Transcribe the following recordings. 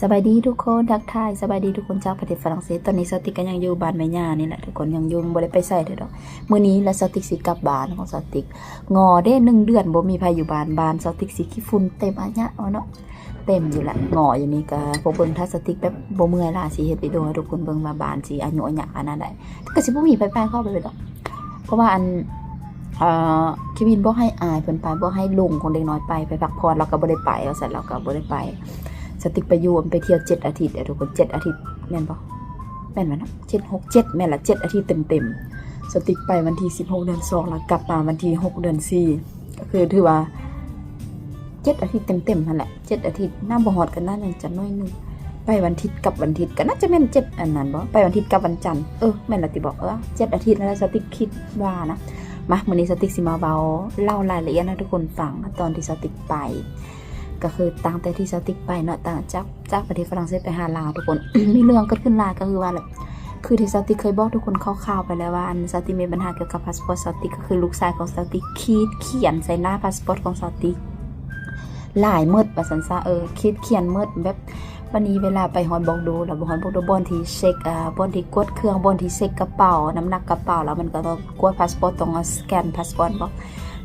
ສະບາຍດີທຸກຄົນ ທັກທາຍສະບາຍດີທຸກຄົນຈາກປະເທດຝຣັ່ງເສດ. ຕອນນີ້ສາວຕິກກໍຍັງຢູ່ບ້ານແມ່ຍ່ານີ້ແຫຼະທຸກຄົນ, ຍັງຢູ່ ຍັງບໍ່ໄດ້ໄປໃສເດີ້ດອກ. ມື້ນີ້ລະສາວຕິກຊິກັບບ້ານຂອງສາວຕິກ. ງໍເດ້ ໜຶ່ງເດືອນບໍ່ມີໃຜຢູ່ບ້ານ, ບ້ານສາວຕິກຊິຂີ້ຝຸ່ນເຕັມອາຍະເນາະ, ເຕັມຢູ່ລະ. ງໍຢູ່ນີ້ກໍພວກເບິ່ງ ຖ້າສາວຕິກແບບບໍ່ເມື່ອຍລະ ຊິເຮັດວິດີໂອໃຫ້ທຸກຄົນເບິ່ງວ່າບ້ານຊິອາຍຸອາຍະຂະໜາດໃດ. ກໍຊິບໍ່ມີໃຜໄປເຂົ້າໄປດອກ. ເພາະວ່າອັນ ເອີ ເຄວິນບອກໃຫ້ອ້າຍເພິ່ນໄປ, ບອກໃຫ້ລຸງຂອງເດັກນ້ອຍໄປ, ໄປພັກຜ່ອນ, ລາວກໍບໍ່ໄດ້ໄປ ວ່າຊັ້ນ, ລາວກໍບໍ່ໄດ້ໄປ. ສາວຕິກໄປຢູ່ ໄປທ່ຽວເຈັດອາທິດເດີ້ທຸກຄົນ, ເຈັດອາທິດແມ່ນບໍ່? ແມ່ນບໍ່ນະ? ເຈັດ ຫົກ ເຈັດ ແມ່ນລະ, ເຈັດອາທິດເຕັມໆ. ສາວຕິກໄປວັນທີສິບຫົກເດືອນສອງ ແລ້ວກັບມາວັນທີຫົກເດືອນສີ່, ກໍຄືຖືວ່າເຈັດອາທິດເຕັມໆຫັ້ນແຫຼະ. ເຈັດອາທິດ ໜ້າບໍ່ຮອດ ກໍໜ້າຍັງຈະໜ້ອຍໜຶ່ງ. ໄປວັນທິດກັບວັນທິດ ກໍໜ້າຈະແມ່ນເຈັດ ອັນນັ້ນບໍ່? ໄປວັນທິດກັບວັນຈັນ. ເອີ ແມ່ນລະຕິບໍ? ເອີ ເຈັດອາທິດນັ້ນແຫຼະ ສາວຕິກຄິດວ່ານະ. ມາ ມື້ນີ້ສາວຕິກຊິມາເວົ້າ ເລົ່າລາຍລະອຽດໃຫ້ທຸກຄົນຟັງ ຕອນທີ່ສາວຕິກໄປ. ກໍຄືຕັ້ງແຕ່ທີ່ສາວຕິກໄປເນາະ, ຕັ້ງຈາກ ຈາກປະເທດຝຣັ່ງເສດໄປຫາລາວທຸກຄົນ. ມີເລື່ອງເກີດຂຶ້ນຫຼາຍ ກໍຄືວ່າ ຄືທີ່ສາວຕິກເຄີຍບອກທຸກຄົນຄ່າວໆໄປແລ້ວວ່າ ອັນ ສາວຕິກມີບັນຫາກ່ຽວກັບພາສປອດສາວຕິກ, ກໍຄືລູກຊາຍຂອງສາວຕິກຂີດຂຽນໃສ່ໜ້າພາສປອດຂອງສາວຕິກຫຼາຍໝົດວ່າຊັ້ນຊະ. ເອີ ຂີດຂຽນໝົດແບບ ບັດນີ້ເວລາໄປຮອດບອກໂດ ແລ້ວໄປຮອດບອກໂດ ບ່ອນທີ່ເຊັກ ອາ ບ່ອນທີ່ກວດເຄື່ອງ ບ່ອນທີ່ເຊັກກະເປົາ ນ້ຳໜັກກະເປົາ ແລ້ວມັນກໍຕ້ອງກວດພາສປອດ ຕ້ອງເອົາສະແກນພາສປອດບໍ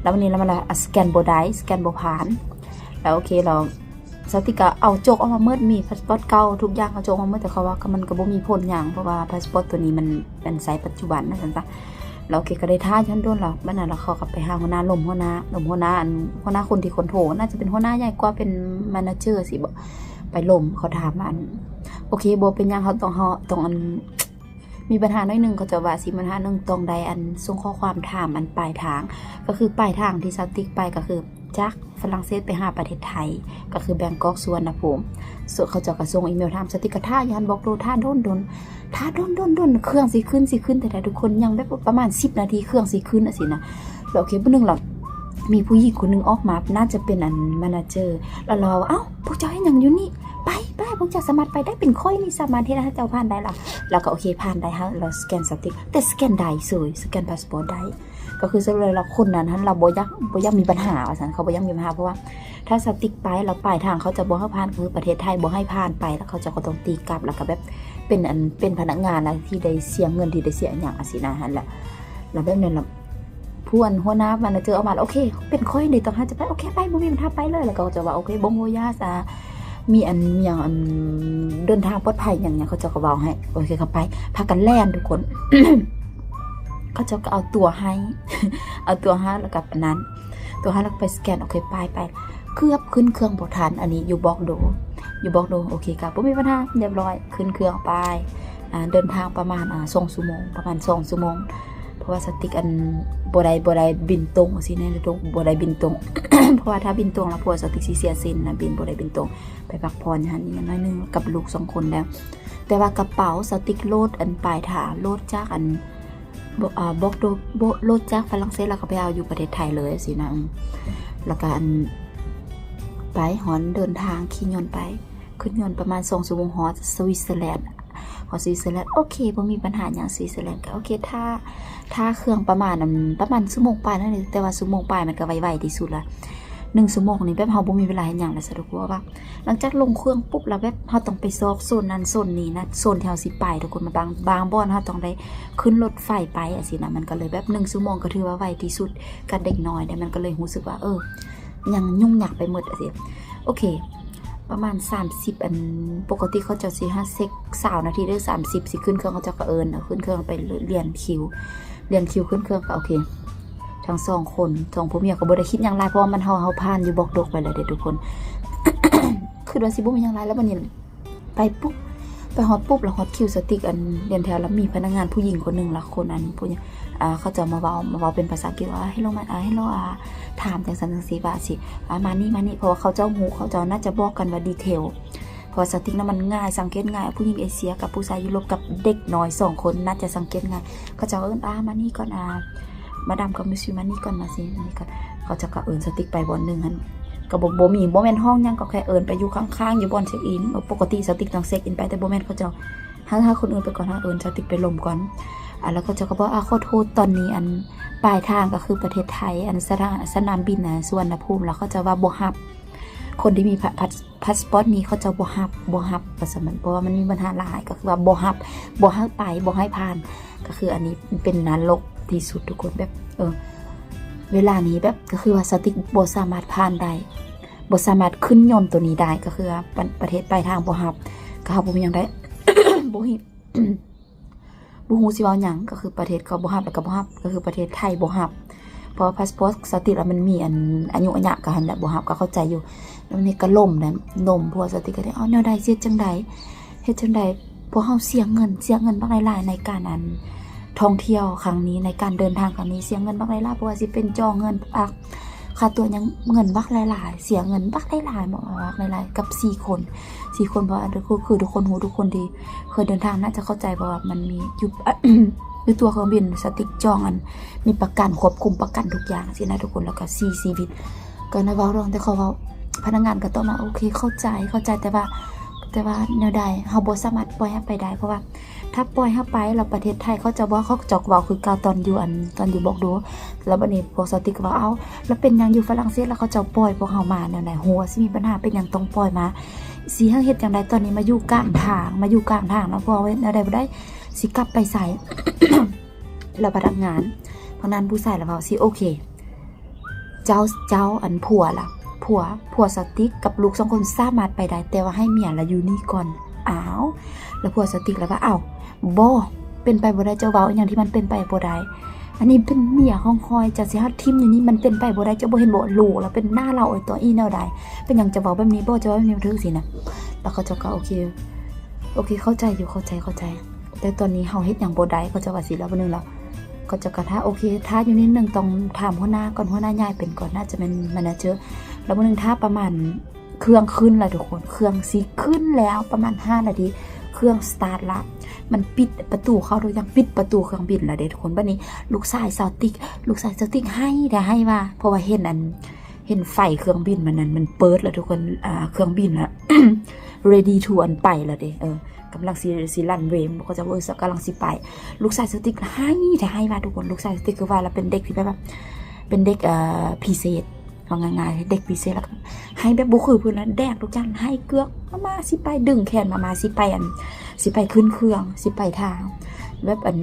ແລ້ວບັດນີ້ລະມັນລະສະແກນບໍ່ໄດ້ ສະແກນບໍ່ຜ່ານ. ແລ້ວໂອເຄ ແລ້ວ ສາວຕິກກໍເອົາໂຈກອອກມາໝົດ, ມີພາສປອດເກົ່າ ທຸກຢ່າງເອົາໂຈກອອກມາໝົດ, ແຕ່ເຂົາວ່າກໍມັນກໍບໍ່ມີຜົນຫຍັງ ເພາະວ່າພາສປອດໂຕນີ້ມັນ ມັນໃຊ້ປັດຈຸບັນວ່າຊັ້ນຊະ. ແລ້ວໂອເຄ ກໍໄດ້ຖ້າຢູ່ຫັ້ນດົນແລ້ວ. ບັດນັ້ນລະເຂົາກໍໄປຫາຫົວໜ້າ, ລົມຫົວໜ້າ, ລົມຫົວໜ້າ ອັນ ຫົວໜ້າຄົນທີ່ຄອນໂທຣນ ໜ້າຈະເປັນຫົວໜ້າໃຫຍ່ກວ່າ ເປັນແມເນເຈີຊິບໍ, ໄປລົມ. ເຂົາຖາມວ່າ ອັນ ໂອເຄ ບໍ່ເປັນຫຍັງ, ເຮົາຕ້ອງ ເຮົາຕ້ອງ ອັນ ມີບັນຫາໜ້ອຍໜຶ່ງ, ເຂົາເຈົ້າວ່າຊິບັນຫາໜຶ່ງ ຕ້ອງໄດ້ ອັນ ສົ່ງຂໍ້ຄວາມຖາມ ອັນ ປາຍທາງ, ກໍຄືປາຍທາງທີ່ສາວຕິກໄປ ກໍຄືຈາກຝຣັ່ງເສດໄປຫາປະເທດໄທ ກໍຄືແບງກອກ ສຸວັນນະພູມ. ເຂົາເຈົ້າກໍສົ່ງອີເມວຖາມ, ສາວຕິກກໍຖ້າຢູ່ຫັ້ນ ບອກໂດ ຖ້າດົນໆ ຖ້າດົນໆ ເຄື່ອງຊິຂຶ້ນ ຊິຂຶ້ນແທ້ໆ ທຸກຄົນ, ຍັງແບບປະມານສິບນາທີ ເຄື່ອງຊິຂຶ້ນ ຈັ່ງຊີ້ນະ. ແລ້ວໂອເຄ ມື້ໜຶ່ງລະ ມີຜູ້ຍິງຄົນໜຶ່ງອອກມາ ໜ້າຈະເປັນ ອັນ ແມເນເຈີ ແລ້ວລາວວ່າ ເອົ້າ ພວກເຈົ້າເຮັດຫຍັງຢູ່ນີ້? ໄປ ໄປ ພວກເຈົ້າສາມາດໄປໄດ້, ເປັນຂ້ອຍນີ້ສາມາດເຮັດໃຫ້ເຈົ້າຜ່ານໄດ້ລະ. ແລ້ວກໍໂອເຄ ຜ່ານໄດ້ ເຮົາ ລາວສະແກນສາວຕິກ ແຕ່ສະແກນໄດ້ເສີຍ, ສະແກນພາສປອດໄດ້. ກໍຄືສະຫຼຸບແລ້ວຄົນນັ້ນຫັ້ນ ລາວບໍ່ຢາກ ບໍ່ຢາກມີບັນຫາວ່າຊັ້ນ, ເຂົາບໍ່ຢາກມີບັນຫາ ເພາະວ່າຖ້າສາວຕິກໄປ ແລ້ວປາຍທາງເຂົາຈະບໍ່ໃຫ້ຜ່ານ ກໍຄືປະເທດໄທບໍ່ໃຫ້ຜ່ານໄປ ແລ້ວເຂົາເຈົ້າກໍຕ້ອງຕີກັບ ແລ້ວກໍແບບເປັນ ອັນ ເປັນພະນັກງານ ແລ້ວທີ່ໄດ້ເສຍເງິນ ທີ່ໄດ້ເສຍຫຍັງ ອາ ຊີ້ນະ ຫັ້ນແຫຼະ. ແລ້ວແບບນັ້ນລະ ຜູ້ ອັນ ຫົວໜ້າແມເນເຈີອອກມາ ໂອເຄ ເປັນຂ້ອຍນີ້ຕ້ອງໃຫ້ເຈົ້າໄປ, ໂອເຄ ໄປ ບໍ່ມີບັນຫາ ໄປເລີຍ. ແລ້ວເຂົາເຈົ້າວ່າ ໂອເຄ ບົງໂອຍາສາ ມີ ອັນ ມີຫຍັງ ອັນ ເດີນທາງປອດໄພຫຍັງ ຫຍັງ ເຂົາເຈົ້າກໍເວົ້າໃຫ້. ໂອເຄ ກໍໄປ ພາກັນແລ່ນທຸກຄົນ ເຂົາເຈົ້າກໍເອົາຕົ໋ວໃຫ້ ເອົາຕົ໋ວໃຫ້ ແລ້ວກໍອັນນັ້ນ ຕົ໋ວໃຫ້ ແລ້ວກໍໄປສະແກນ. ໂອເຄ ໄປ ໄປ ເກືອບຂຶ້ນເຄື່ອງບໍ່ທັນ. ອັນນີ້ຢູ່ບອກໂດ ຢູ່ບອກໂດ. ໂອເຄ ກໍບໍ່ມີບັນຫາ ຮຽບຮ້ອຍ ຂຶ້ນເຄື່ອງໄປ. ອ່າ ເດີນທາງປະມານ ອ່າ ສອງຊົ່ວໂມງ ປະມານສອງຊົ່ວໂມງ ເພາະວ່າສາວຕິກ ອັນ ບໍ່ໄດ້ ບໍ່ໄດ້ບິນຕົງ ຊີ້ນະ ບໍ່ໄດ້ບິນຕົງ ເພາະວ່າຖ້າບິນຕົງລະ ພວກສາວຕິກຊິເສຍສິນນະ, ບິນ ບໍ່ໄດ້ບິນຕົງ ໄປພັກຜ່ອນຫັ້ນອີກໜ້ອຍໜຶ່ງກັບລູກສອງຄົນແລ້ວ. ແຕ່ວ່າກະເປົາສາວຕິກໂຫຼດ ອັນ ປາຍທາງ ໂຫຼດຈາກ ອັນ ບໍ່ ອ່າ ບອກໂດ ໂລດຈາກຝຣັ່ງເສດ ແລ້ວກໍໄປເອົາຢູ່ປະເທດໄທເລີຍຊີ້ນະ. ແລ້ວກໍ ອັນ ໄປຮອດ ເດີນທາງຂີ່ຍົນໄປ ຂຶ້ນຍົນປະມານສອງຊົ່ວໂມງ ຮອດສະວິດເຊີແລນ ຮອດສະວິດເຊີແລນ. ໂອເຄ ບໍ່ມີບັນຫາຫຍັງ ສະວິດເຊີແລນ. ກໍໂອເຄ ຖ້າ ຖ້າເຄື່ອງປະມານ ອັນ ປະມານຊົ່ວໂມງປາຍນັ້ນເອງ, ແຕ່ວ່າຊົ່ວໂມງປາຍມັນກໍໄວໆທີ່ສຸດລະ. ໜຶ່ງຊົ່ວໂມງນີ້ແບບເຮົາບໍ່ມີເວລາເຮັດຫຍັງລະ ສະດວກກວ່າ. ຫຼັງຈາກລົງເຄື່ອງປຸບລະ ແບບເຮົາຕ້ອງໄປຊອກໂຊນນັ້ນໂຊນນີ້ນະ, ໂຊນທີ່ເຮົາຊິໄປ ທຸກຄົນ, ບາງ ບາງບ່ອນເຮົາຕ້ອງໄດ້ຂຶ້ນລົດໄຟໄປ ອາ ຊີ້ນະ. ມັນກໍເລີຍແບບໜຶ່ງຊົ່ວໂມງກໍຖືວ່າໄວທີ່ສຸດກັບເດັກນ້ອຍເດ້, ມັນກໍເລີຍຮູ້ສຶກວ່າ ເອີ ຍັງຫຍຸ້ງຍາກໄປໝົດ ອາ ຊີ້. ໂອເຄ ປະມານສາມສິບ ອັນ ປົກກະຕິເຂົາເຈົ້າຊິໃຫ້ເຊັກຊາວນາທີເດີ ສາມສິບ ຊິຂຶ້ນເຄື່ອງ ເຂົາເຈົ້າກໍເອີ້ນ ເອົາຂຶ້ນເຄື່ອງໄປລຽນຄິວ ລຽນຄິວຂຶ້ນເຄື່ອງ. ກໍໂອເຄ ທັງສອງຄົນ ສອງຜົວເມຍກໍບໍ່ໄດ້ຄິດຫຍັງຫຼາຍ ເພາະວ່າມັນ ເຮົາ ເຮົາຜ່ານຢູ່ບອກໂດກໄປແລ້ວເດ້ທຸກຄົນ. ຄິດວ່າຊິບໍ່ມີຫຍັງຫຼາຍ ແລ້ວບັດນີ້ໄປປຸບ ໄປຮອດປຸບ ແລ້ວຮອດຄິວສາວຕິກ ອັນ ລຽນແຖວ ແລ້ວມີພະນັກງານຜູ້ຍິງຄົນໜຶ່ງລະ ຄົນ ອັນ ຜູ້ ອ່າ ເຂົາເຈົ້າມາເວົ້າ ມາເວົ້າເປັນພາສາອັງກິດວ່າ ເຮລໂລ ມາ ເຮລໂລ ອ່າ ຖາມຈັ່ງຊັ້ນຈັ່ງຊີ້ວ່າ ອາ ຊິ ອ່າ ມານີ້ ມານີ້ ເພາະວ່າເຂົາເຈົ້າຮູ້ ເຂົາເຈົ້າໜ້າຈະບອກກັນວ່າດີເທວ ເພາະວ່າສາວຕິກນະມັນງ່າຍ ສັງເກດງ່າຍ, ຜູ້ຍິງເອເຊຍກັບຜູ້ຊາຍຢູໂຣບກັບເດັກນ້ອຍສອງຄົນ ໜ້າຈະສັງເກດງ່າຍ. ເຂົາເຈົ້າເອີ້ນ ອ່າ ມານີ້ກ່ອນ ອ່າ ມາດາມກັບມິສຊິ ມານີ້ກ່ອນ ມາຊິ ມານີ້ກ່ອນ. ເຂົາເຈົ້າກໍເອີ້ນສາວຕິກໄປບ່ອນໜຶ່ງຫັ້ນ ກໍບໍ່ ບໍ່ມີ ບໍ່ແມ່ນຫ້ອງຫຍັງ ກໍແຄ່ເອີ້ນໄປຢູ່ຂ້າງໆ ຢູ່ບ່ອນເຊັກອິນ. ປົກກະຕິສາວຕິກຕ້ອງເຊັກອິນໄປ ແຕ່ບໍ່ແມ່ນ ເຂົາເຈົ້າໃຫ້ ໃຫ້ຄົນອື່ນໄປກ່ອນ ໃຫ້ເອີ້ນສາວຕິກໄປລົມກ່ອນ. ອ່າ ແລ້ວເຂົາເຈົ້າກໍບອກ ອ່າ ຂໍໂທດ ຕອນນີ້ ອັນ ປາຍທາງກໍຄືປະເທດໄທ ອັນ ສະຖານ ສະໜາມບິນ ອ່າ ສຸວັນນະພູມ ແລ້ວເຂົາເຈົ້າວ່າບໍ່ຮັບ ຄົນທີ່ມີພາ ພາສ ພາສປອດນີ້ເຂົາເຈົ້າບໍ່ຮັບ ບໍ່ຮັບວ່າຊັ້ນ ເພາະວ່າມັນມີບັນຫາຫຼາຍ ກໍຄືວ່າບໍ່ຮັບ ບໍ່ໃຫ້ໄປ ບໍ່ໃຫ້ຜ່ານ ກໍຄືອັນນີ້ເປັນນະລົກທີ່ສຸດທຸກຄົນ ແບບ ເອີ ເວລານີ້ແບບ ກໍຄືວ່າສະຕິກບໍ່ສາມາດຜ່ານໄດ້ ບໍ່ສາມາດຂຶ້ນຍົນໂຕນີ້ໄດ້ ກໍຄືວ່າປະ ປະເທດປາຍທາງບໍ່ຮັບ ກໍເຮົາບໍ່ມີຫຍັງໄດ້ ບໍ່ ບໍ່ຮູ້ຊິເວົ້າຫຍັງ ກໍຄືປະເທດເຂົາບໍ່ຮັບ ແລ້ວກໍບໍ່ຮັບ ກໍຄືປະເທດໄທບໍ່ຮັບ ເພາະວ່າພາສປອດສະຕິກລະມັນມີອັນອາຍຸອາຍະກັນຫັ້ນແຫຼະ ບໍ່ຮັບກໍເຂົ້າໃຈຢູ່ ແລ້ວນີ້ກໍລົ້ມແຫຼະ ລົ້ມ ພວກສະຕິກກໍໄດ້ ເອົາແນວໃດ ຊິເຮັດຈັ່ງໃດ ເຮັດຈັ່ງໃດ ພວກເຮົາເສຍເງິນ ເສຍເງິນບັກຫຼາຍໆ ໃນການອັນທ່ອງທ່ຽວຄັ້ງນີ້ ໃນການເດີນທາງຄັ້ງນີ້ ເສຍເງິນບັກຫຼາຍໆ ບໍ່ວ່າຊິເປັນຈ່ອຍເງິນ ອາ ຄ່າຕົ໋ວຫຍັງ ເງິນບັກຫຼາຍໆ ເສຍເງິນບັກຫຼາຍໆ ບັກຫຼາຍໆ ກັບສີ່ຄົນ ສີ່ຄົນ ເພາະວ່າຄື ຄືທຸກຄົນຮູ້ ທຸກຄົນທີ່ເຄີຍເດີນທາງໜ້າຈະເຂົ້າໃຈ ເພາະວ່າມັນມີຢູ່ ຢູ່ຕົ໋ວເຄື່ອງບິນ ສະຕິກຈອງອັນ ມີປະກັນ ຄວບຄຸມປະກັນທຸກຢ່າງຊີ້ນະທຸກຄົນ ແລ້ວກໍສີ່ຊີວິດ ກໍນະເວົ້າເລື່ອງ ແຕ່ເຂົາເວົ້າ ພະນັກງານກໍຕອບມາ ໂອເຄ ເຂົ້າໃຈ ເຂົ້າໃຈ ແຕ່ວ່າ ແຕ່ວ່າແນວໃດ ເຮົາບໍ່ສາມາດປ່ອຍໃຫ້ໄປໄດ້ ເພາະວ່າ ຖ້າປ່ອຍເຮົາໄປແລ້ວປະເທດໄທເຂົາເຈົ້າບໍ່ ເຂົາເຈົ້າເວົ້າຄືເກົ່າຕອນຢູ່ອັນ ຕອນຢູ່ບອກດູ ແລ້ວບັດນີ້ພວກສະຕິກກໍວ່າ ເອົ້າ ແລ້ວເປັນຫຍັງຢູ່ຝຣັ່ງເສດແລ້ວເຂົາເຈົ້າປ່ອຍພວກເຮົາມາແນວໃດ ຮູ້ວ່າຊິມີບັນຫາ ເປັນຫຍັງຕ້ອງປ່ອຍມາ ຊິໃຫ້ເຮັດຈັ່ງໃດ ຕອນນີ້ມາຢູ່ກາງທາງ ມາຢູ່ກາງທາງແລ້ວ ພວກເຮົາເຮັດແນວໃດບໍ່ໄດ້ ຊິກັບໄປໃສ ແລ້ວພະນັກງານ ພະນັກງານຜູ້ຊາຍລະເວົ້າ ຊິໂອເຄ ເຈົ້າ ເຈົ້າ ອັນ ຜົວລະ ຜົວ ຜົວສະຕິກກັບລູກສອງຄົນສາມາດໄປໄດ້ ແຕ່ວ່າໃຫ້ເມຍລະຢູ່ນີ້ກ່ອນ. ອ້າວ ລະຜົວສະຕິກລະວ່າ ອ້າວ ບໍ່ ເປັນໄປບໍ່ໄດ້ ເຈົ້າເວົ້າອີ່ຫຍັງທີ່ມັນເປັນໄປບໍ່ໄດ້ ອັນນີ້ເປັນເມຍຂອງຂ້ອຍ ເຈົ້າຊິເອົາຖິ້ມຢູ່ນີ້ ມັນເປັນໄປບໍ່ໄດ້ ເຈົ້າບໍ່ເຫັນບໍ່ ລູກລະເປັນໜ້າລາວ ໂອຍ ຕົວອີ່ແນວໃດ ເປັນຫຍັງເຈົ້າເວົ້າແບບນີ້ ບໍ່ ເຈົ້າເວົ້າແບບນີ້ ມັນຖືກຊີ້ນະ. ລະເຂົາເຈົ້າກໍ ໂອເຄ ໂອເຄ ເຂົ້າໃຈຢູ່ ເຂົ້າໃຈ ເຂົ້າໃຈ ແຕ່ຕອນນີ້ເຮົາເຮັດຫຍັງບໍ່ໄດ້ ເຂົາເຈົ້າວ່າຊີ້ ລະມື້ໜຶ່ງລະ ເຂົາເຈົ້າກໍຖ້າ ໂອເຄ ຖ້າຢູ່ນິດໜຶ່ງ ຕ້ອງຖາມຫົວໜ້າກ່ອນ ຫົວໜ້າໃຫຍ່ເປັນກ່ອນ ໜ້າຈະແມ່ນແມເນເຈີ ລະມື້ໜຶ່ງຖ້າປະມານ ເຄື່ອງຂຶ້ນລະທຸກຄົນ ເຄື່ອງຊິຂຶ້ນແລ້ວ ປະມານຫ້ານາທີ ເຄື່ອງສະຕາດລະ ມັນປິດປະຕູເຂົ້າທຸກຢ່າງ ປິດປະຕູເຄື່ອງບິນລະເດ້ທຸກຄົນ. ບັດນີ້ລູກຊາຍສາວຕິກ ລູກຊາຍສາວຕິກໄຫ້ແທ້ໄຫ້ວ່າ ເພາະວ່າເຫັນອັນ ເຫັນໄຟເຄື່ອງບິນມັນນັ້ນ ມັນເປີດລະທຸກຄົນ ອ່າ ເຄື່ອງບິນລະ ready to ອັນ ໄປລະເດ້ ເອີ ກຳລັງຊິ ຊິລັນເວ ເຂົາເຈົ້າເອີ້ນ ກຳລັງຊິໄປ ລູກຊາຍສະຕິກໄຫ້ແທ້ໄຫ້ວ່າທຸກຄົນ ລູກຊາຍສະຕິກຄືວ່າລະເປັນເດັກທີ່ແບບວ່າ ເປັນເດັກ ເອີ ພິເສດ ເວົ້າງ່າຍໆ ເດັກພິເສດ ລະກໍໄຫ້ແບບບໍ່ຄືເພິ່ນລະ ແດກທຸກຢ່າງ ໄຫ້ເກືອກ ມາໆ ຊິໄປ ດຶງແຂນມາໆ ຊິໄປ ອັນ ຊິໄປຂຶ້ນເຄື່ອງ ຊິໄປທ່າ ແບບ ອັນ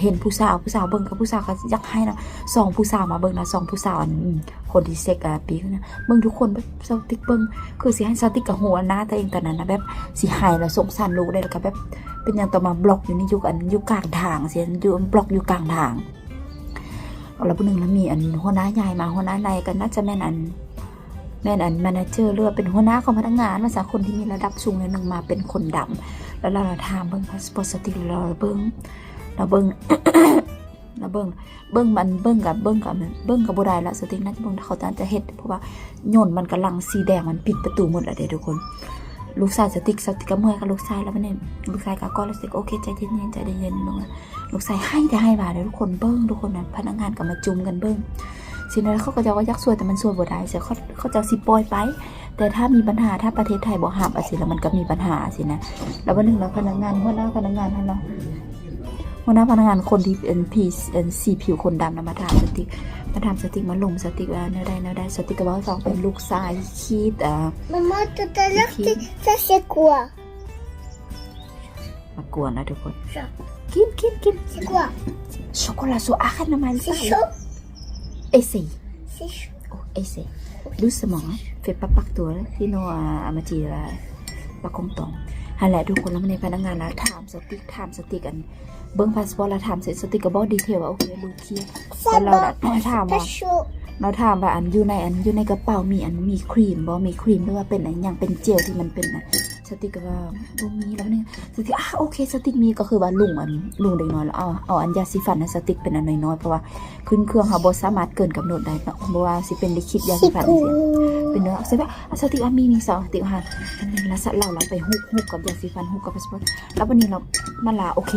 ເຫັນຜູ້ສາວ ຜູ້ສາວເບິ່ງ ກັບຜູ້ສາວກໍຢາກໄຫ້ເນາະ ສອງຜູ້ສາວມາເບິ່ງນະ ສອງຜູ້ສາວ ອັນ ຄົນທີ່ເຊັກ ອ່າ ປີນະ ເບິ່ງທຸກຄົນແບບ ສາວຕິກເບິ່ງ ຄືຊິໃຫ້ສາວຕິກກໍຮູ້ວ່າໜ້າຕົວເອງຕອນນັ້ນນະ ແບບຊິໄຫ້ລະສົງສານລູກເດ້ ລະກໍແບບ ເປັນຫຍັງຕ້ອງມາບລັອກຢູ່ນີ້ ຢູ່ ອັນ ຢູ່ກາງທາງຊີ້ ຢູ່ ບລັອກຢູ່ກາງທາງ. ລະຜູ້ໜຶ່ງລະມີ ອັນ ຫົວໜ້າໃຫຍ່ມາ ຫົວໜ້າໃຫຍ່ກໍໜ້າຈະແມ່ນ ອັນ ແມ່ນ ອັນ ແມເນເຈີ ຫຼືວ່າເປັນຫົວໜ້າຂອງພະນັກງານວ່າຊະ ຄົນທີ່ມີລະດັບສູງໜ້ອຍໜຶ່ງ ມາເປັນຄົນດຳ ລະລາວລະຖາມເບິ່ງພາສປອດສະຕິກ ລະລາວເບິ່ງ ລາວເບິ່ງ ລາວເບິ່ງ ເບິ່ງ ອັນ ເບິ່ງກໍ ເບິ່ງກໍ ເບິ່ງກໍບໍ່ໄດ້ລະ ສະຕິກໜ້າຈະເບິ່ງ ເຂົາໜ້າຈະເຮັດ ເພາະວ່າຍົນມັນກຳລັງສີແດງ ມັນປິດປະຕູໝົດລະເດ້ທຸກຄົນ. ລູກຊາຍສະຕິກ ສະຕິກກໍເມື່ອຍກັບລູກຊາຍລະ ບັດນີ້ລູກຊາຍກໍກໍລະ ສະຕິກ ໂອເຄ ໃຈເຢັນໆ ໃຈເຢັນໆ ລູກ ລູກຊາຍໄຫ້ແທ້ໄຫ້ວ່າເດ້ທຸກຄົນ ເບິ່ງທຸກຄົນນະ ພະນັກງານກໍມາຈຸ່ມກັນເບິ່ງ ຊີ້ນະ ເຂົາເຈົ້າກໍຢາກຊ່ວຍ ແຕ່ມັນຊ່ວຍບໍ່ໄດ້ ເຂົາ ເຂົາເຈົ້າຊິປ່ອຍໄປ ແຕ່ຖ້າມີບັນຫາ ຖ້າປະເທດໄທບໍ່ຮັບ ອາ ຊີ້ນະ ມັນກໍມີບັນຫາ ຊີ້ນະ. ລະວັນໜຶ່ງລະ ພະນັກງານ ຫົວໜ້າພະນັກງານຫັ້ນລະ ຫົວໜ້າພະນັກງານຄົນທີ່ເປັນ ເປັນສີຜິວຄົນດຳນະ ມາຖາມສະຕິກ ມາຖາມສະຕິກ ມາລົມສະຕິກວ່າແນວໃດ ແນວໃດ ສະຕິກກໍເວົ້າໃຫ້ຟັງ ເປັນລູກຊາຍຄິດ ອ່າ Maman, tout à l'heure, ຄິດ ça, c'est quoi? ມາກວນລະທຸກຄົນ Choc. ກິນ ກິນ ກິນ C'est quoi? ໂຊໂກລາໂຊ arrête, maman, elle parle. C'est chaud? Essaye. C'est chaud. Oh, essaye. Doucement, hein. Fais pas par toi, hein. Sinon, euh, elle me dit, euh, pas content. ຫັ້ນແຫຼະທຸກຄົນ ລະມື້ນີ້ພະນັກງານລະຖາມສະຕິກ ຖາມສະຕິກ ອັນ ເບິ່ງພາສປອດລະຖາມສະຕິກ ສະຕິກກໍບອກດີເທວວ່າ ໂອເຄ ລູກເຄຍ ແລ້ວລາວລະຖາມວ່າ Pas chaud. ລາວຖາມວ່າ ອັນ ຢູ່ໃນ ອັນ ຢູ່ໃນກະເປົາມີ ອັນ ມີຄຣີມບໍ່ ມີຄຣີມ ຫຼືວ່າເປັນ ອັນ ຫຍັງ ເປັນເຈວທີ່ມັນເປັນ ອັນ ສະຕິກກໍວ່າບໍ່ມີ ແລ້ວນີ້ສະຕິກ ອ່າ ໂອເຄ ສະຕິກມີ ກໍຄືວ່າລຸງ ອັນ ລຸງເດັກນ້ອຍລະເອົາ ເອົາອັນຢາສີຟັນໃຫ້ສະຕິກເປັນອັນນ້ອຍໆ ເພາະວ່າຂຶ້ນເຄື່ອງເຮົາບໍ່ສາມາດເກີນກຳນົດໄດ້ເນາະ ບໍ່ວ່າຊິເປັນລິຂິດຢາສີຟັນ ຊິເປັນເນາະ ສະຕິກວ່າ ສະຕິກວ່າມີ ມີສະຕິກວ່າ ອັນນີ້ລະ ລາວລະໄປຮູບ ຮູບກັບຢາສີຟັນ ຮູບກັບພາສປອດ ແລ້ວບັດນີ້ລະ ມັນລະໂອເຄ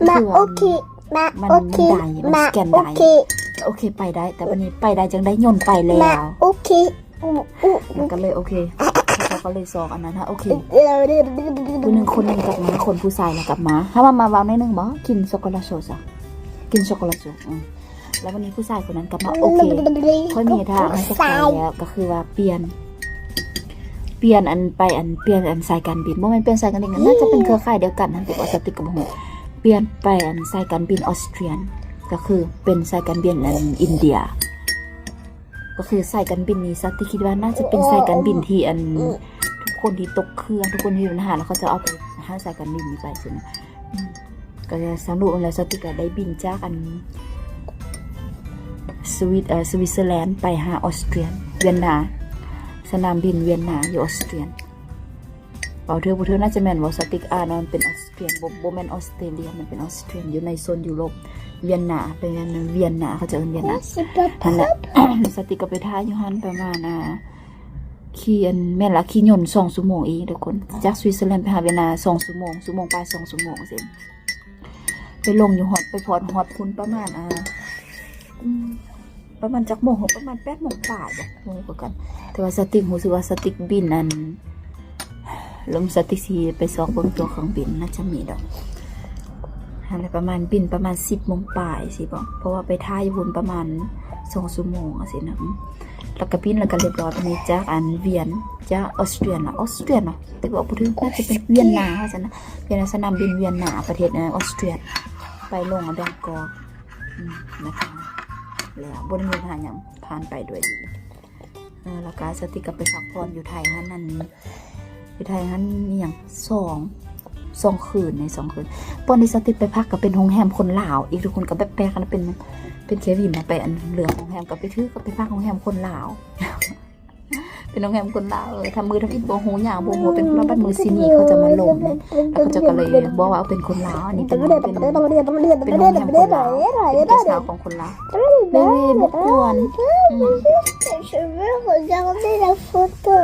ມາ ໂອເຄ ມາ ມັນ ໂອເຄ ໄດ້ ມັນ ມາ ສະແກນໄດ້ ໂອເຄ ໂອເຄ ໄປໄດ້ ແຕ່ບັດນີ້ໄປໄດ້ຈັ່ງໄດ້ ຍົນໄປແລ້ວ ໂອເຄ ມັນກໍເລີຍໂອເຄ ເຂົາກໍເລີຍຊອກອັນນັ້ນ ໂອເຄ ຜູ້ໜຶ່ງ ຄົນໜຶ່ງກັບມາ ຄົນຜູ້ຊາຍລະກັບມາ ເຮົາມາ ມາເວົ້າໜ້ອຍໜຶ່ງບໍ ກິນໂຊໂກລາໂຊຊະ ກິນໂຊໂກລາໂຊ ອື ແລ້ວວັນນີ້ຜູ້ຊາຍຄົນນັ້ນກັບມາ ໂອເຄ ຂ້ອຍມີທ່າໃຫ້ສະໄຕແລ້ວ ກໍຄືວ່າປ່ຽນ ປ່ຽນອັນ ໄປອັນ ປ່ຽນອັນສາຍການບິນ ບໍ່ແມ່ນປ່ຽນສາຍການບິນ ໜ້າຈະເປັນເຄືອຂ່າຍດຽວກັນຫັ້ນຕິ ບໍ່ ສະຕິກກໍບໍ່ຮູ້ ປ່ຽນໄປອັນສາຍການບິນອອສເຕຣຍ ກໍຄືເປັນສາຍການບິນອັນອິນເດຍ ກໍຄືສາຍການບິນນີ້ ສະຕິກຄິດວ່າໜ້າຈະເປັນສາຍການບິນທີ່ອັນ ທຸກຄົນທີ່ຕົກເຄື່ອງ ທຸກຄົນທີ່ມີບັນຫາ ແລ້ວເຂົາຈະເອົາໄປໃຫ້ສາຍການບິນນີ້ໄປຊີ້ນະ ອືມ ກໍສະຫຼຸບແລ້ວ ສະຕິກກໍໄດ້ບິນຈາກອັນ ສະວິດ ເອີ ສະວິດເຊີແລນໄປຫາອອສເຕຣຍ ວຽນນາ ສະໜາມບິນວຽນນາຢູ່ອອສເຕຣຍ ເວົ້າຖືກບໍ່ຖືກ ໜ້າຈະແມ່ນ ເວົ້າສະຕິກອ່ານວ່າມັນເປັນອອສເຕຣຍ ບໍ່ ບໍ່ແມ່ນອອສເຕຣເລຍ ມັນເປັນອອສເຕຣຍ ຢູ່ໃນໂຊນຢູໂຣບ ວຽນນາ ເປັນວຽນນາ ເຂົາເຈົ້າເອີ້ນວຽນນາ ຫັ້ນແຫຼະ ສະຕິກກໍໄປຖ້າຢູ່ຫັ້ນປະມານ ອ່າ ຂີ່ອັນ ແມ່ນລະ ຂີ່ຍົນສອງຊົ່ວໂມງອີກທຸກຄົນ ຈາກສະວິດເຊີແລນໄປຫາວຽນນາສອງຊົ່ວໂມງ ຊົ່ວໂມງປາຍ ສອງຊົ່ວໂມງຊີ້ ໄປລົງຢູ່ຮອດ ໄປພອດຮອດພຸ້ນປະມານ ອ່າ ອືມ ປະມານຈັກໂມງ ປະມານແປດໂມງປາຍບໍ ບໍ່ຮູ້ຄືກັນ ແຕ່ວ່າສະຕິກຮູ້ສຶກວ່າສະຕິກບິນອັນ ລົມ ສະຕິກຊິໄປຊອກເບິ່ງຕົວເຄື່ອງບິນ ໜ້າຈະມີດອກ ຫັ້ນແຫຼະ ປະມານບິນປະມານສິບໂມງປາຍຊີ້ບໍ ເພາະວ່າໄປຖ້າຢູ່ພຸ້ນປະມານສອງຊົ່ວໂມງຈັ່ງຊີ້ນະ ແລ້ວກໍບິນ ແລ້ວກໍລຽບຮ້ອຍ ບາດນີ້ຈາກອັນວຽນ ຈາກອອສເຕຣຍ ອອສເຕຣຍເນາະ ແຕ່ເວົ້າບໍ່ຖືກ ໜ້າຈະເປັນວຽນນາວ່າຊັ້ນນະ ວຽນນາ ສະໜາມບິນວຽນນາ ປະເທດ ເອີ ອອສເຕຣຍ ໄປລົງແບງກອກ ອືມ ນະຄະ ແລ້ວບໍ່ໄດ້ມີບັນຫາຫຍັງ ຜ່ານໄປດ້ວຍດີ ເອີ ແລ້ວກໍສະຕິກກໍໄປພັກຜ່ອນຢູ່ໄທຫັ້ນ ອັນ ຢູ່ໄທຫັ້ນອີ່ຫຍັງ ສອງ ສອງຄືນ ໃນສອງຄືນ ບ່ອນທີ່ສະຕິກໄປພັກກໍເປັນໂຮງແຮມຄົນລາວອີກ ທຸກຄົນກໍແບບແປກກັນ ເປັນ ເປັນແຄ່ວິນເນາະ ໄປອັນເລືອກໂຮງແຮມ ກໍໄປຖືກ ກໍໄປພັກໂຮງແຮມຄົນລາວ ເປັນໂຮງແຮມຄົນລາວ ເອີ ທຳມືທຳອິດບໍ່ຮູ້ຫຍັງ ບໍ່ຮູ້ເປັນລາວ ບັດມື້ຊີ້ນີ້ເຂົາຈະມາລົມ ແລ້ວເຂົາເຈົ້າກໍເລີຍບອກວ່າເປັນຄົນລາວ ອັນນີ້ເປັນ ເປັນ ເປັນໂຮງແຮມຄົນລາວ ເປັນເກສເຮົາຂອງຄົນລາວ ແມ່ເວ ບໍ່ຄວນ ອືມ. Je veux regarder la photo.